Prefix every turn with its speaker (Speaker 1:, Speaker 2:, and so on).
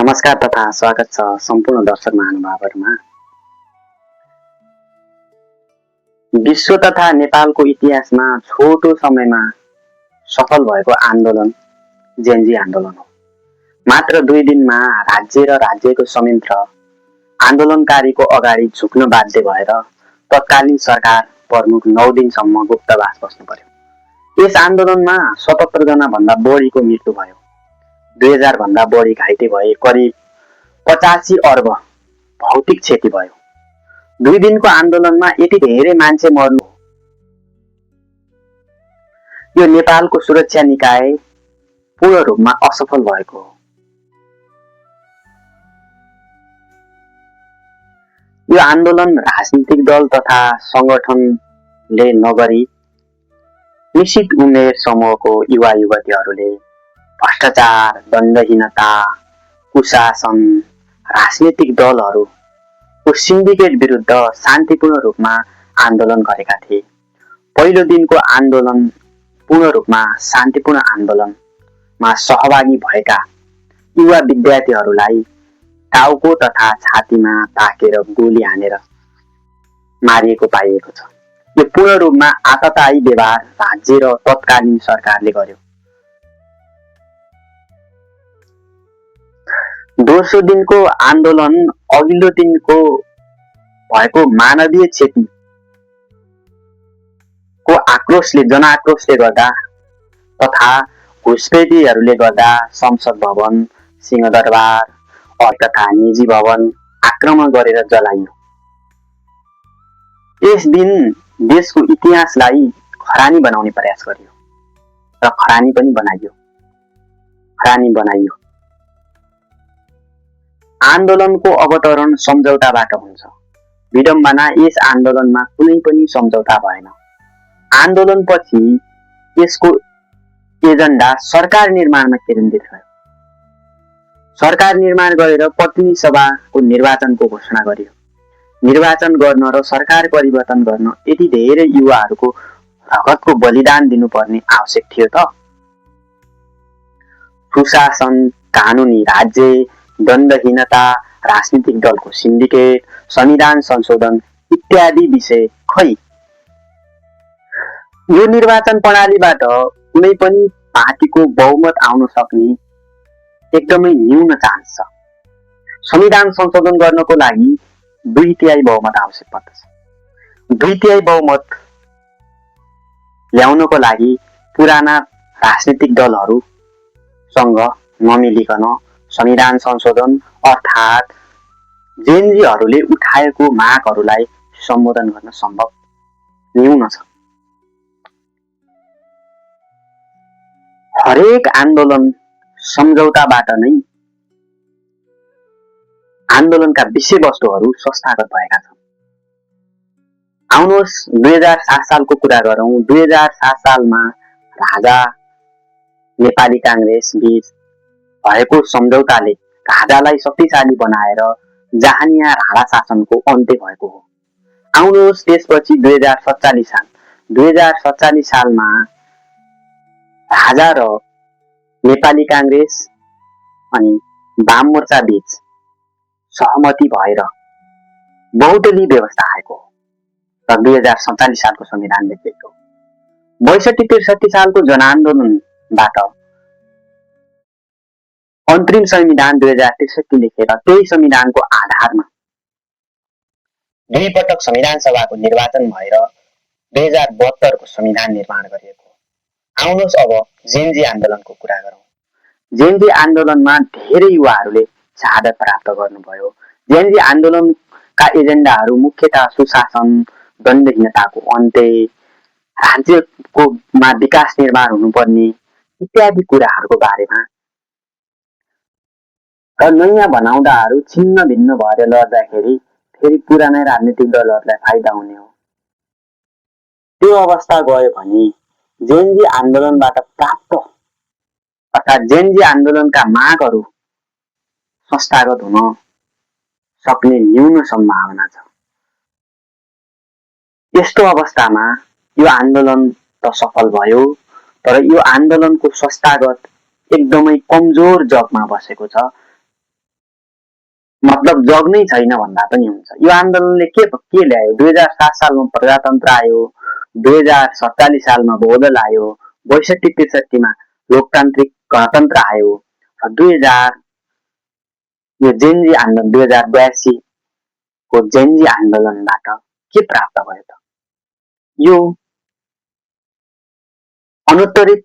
Speaker 1: नमस्कार तथा स्वागत छ सम्पूर्ण दर्शक महानुभावहरूमा। विश्व तथा नेपालको इतिहासमा छोटो समयमा सफल भएको आन्दोलन जेनजी आन्दोलन हो। मात्र 2 दिनमा राज्य र राज्यको संयन्त्र आन्दोलनकारीको अगाडि झुक्न बाध्य भएर तत्कालीन सरकार प्रमुख 9 दिनसम्म गुप्तवास बस्नु पर्यो। यस आन्दोलनमा 77 जना भन्दा बढीको मृत्यु भयो। 2000 भन्दा बढी घाइते भए, करिब 85 अर्ब भौतिक क्षति भयो। 2 दिनको आन्दोलनमा यति धेरै मान्छे मर्नु यो नेपालको सुरक्षा निकाय पूर्ण रूपमा असफल भएको हो। यो आन्दोलन राजनीतिक दल तथा संगठनले नगरी निश्चित उमेर समूहको युवा युवतीहरूले भ्रष्टाचार, दण्डहीनता, कुशासन, राजनीतिक दलहरूको सिन्डिकेट विरुद्ध शान्तिपूर्ण रूपमा आन्दोलन गरेका थिए। पहिलो दिनको आन्दोलन पूर्ण रूपमा शान्तिपूर्ण आन्दोलनमा सहभागी भएका युवा विद्यार्थीहरूलाई टाउको तथा छातीमा ताकेर गोली हानेर मारिएको पाइएको छ। यो पूर्ण रूपमा आततायी व्यवहार राज्य र तत्कालीन सरकारले गर्यो। दोस्रो दिनको आन्दोलन अघिल्लो दिनको भएको मानवीय क्षतिको आक्रोशले जनआक्रोशले गर्दा तथा घुसपेठीहरूले गर्दा संसद भवन, सिंहदरबार तथा निजी भवन आक्रमण गरेर जलाइयो। यस दिन देशको इतिहासलाई खरानी बनाउने प्रयास गरियो र खरानी बनाइयो। आन्दोलनको अवतरण सम्झौताबाट हुन्छ। विडम्बना यस आन्दोलनमा कुनै पनि सम्झौता भएन। आन्दोलनपछि यसको एजेन्डा सरकार निर्माणमा केन्द्रित रह्यो। सरकार निर्माण गरेर प्रतिनिधि सभाको निर्वाचनको घोषणा गरियो। निर्वाचन गर्न र सरकार परिवर्तन गर्न यति धेरै युवाहरूको रगतको बलिदान दिनुपर्ने आवश्यक थियो त? सुशासन, कानुनी राज्य, दण्डहीनता, राजनीतिक दलको सिन्डिकेट, संविधान संशोधन इत्यादि विषय खै? यो निर्वाचन प्रणालीबाट कुनै पनि पार्टीको बहुमत आउन सक्ने एकदमै न्यून चान्स छ। संविधान संशोधन गर्नको लागि 2/3 बहुमत आवश्यक पर्दछ। 2/3 बहुमत ल्याउनको लागि पुराना राजनीतिक दलहरूसँग नमिलिकन संविधान संशोधन अर्थात् जेनजीहरूले उठाएको मागहरूलाई सम्बोधन गर्न सम्भव न्यून छ। हरेक आन्दोलन सम्झौताबाट नै आन्दोलनका विषयवस्तुहरू संस्थागत भएका छन्। आउनुहोस् 2007 सालको कुरा गरौँ। 2007 सालमा राजा नेपाली कांग्रेस बीच भएको सम्झौताले राजालाई शक्तिशाली बनाएर जहानिया राणा शासनको अन्त्य भएको हो। आउनुहोस् त्यसपछि 2047 सालमा राजा र नेपाली कांग्रेस अनि वाम मोर्चा बीच सहमति भएर बहुदलीय व्यवस्था आएको हो र 2047 सालको संविधान लेखिएको हो। 62-63 सालको जनआन्दोलनबाट अन्तरिम संविधान 2063 लेखेर त्यही संविधानको आधारमा 2 पटक संविधान सभाको निर्वाचन भएर 2072 को संविधान निर्माण गरिएको हो। आउनुहोस् अब जेनजी आन्दोलनको कुरा गरौँ। जेनजी आन्दोलनमा धेरै युवाहरूले शहादत प्राप्त गर्नुभयो। जेनजी आन्दोलनका एजेन्डाहरू मुख्यतः सुशासन, दण्डहीनताको अन्त्य, राज्यकोमा विकास निर्माण हुनुपर्ने इत्यादि कुराहरूको बारेमा र नयाँ बनाउँदाहरू छिन्न भिन्न भएर लड्दाखेरि फेरि पुरानै राजनीतिक दलहरूलाई फाइदा हुने हो। त्यो अवस्था गयो भने जेनजी आन्दोलनबाट प्राप्त अर्थात् जेनजी आन्दोलनका मागहरू संस्थागत हुन सक्ने न्यून सम्भावना छ। यस्तो अवस्थामा यो आन्दोलन त सफल भयो, तर यो आन्दोलनको संस्थागत एकदमै कमजोर जगमा बसेको छ। मतलब जग्नै छैन भन्दा पनि हुन्छ। यो आन्दोलनले के ल्यायो? 2007 सालमा प्रजातन्त्र आयो, 2047 सालमा बहुदल आयो, 62-63 मा लोकतान्त्रिक गणतन्त्र आयो, 2000 यो जेनजी आन्दोलन 2082 को जेनजी आन्दोलनबाट के प्राप्त भयो त? यो अनुत्तरित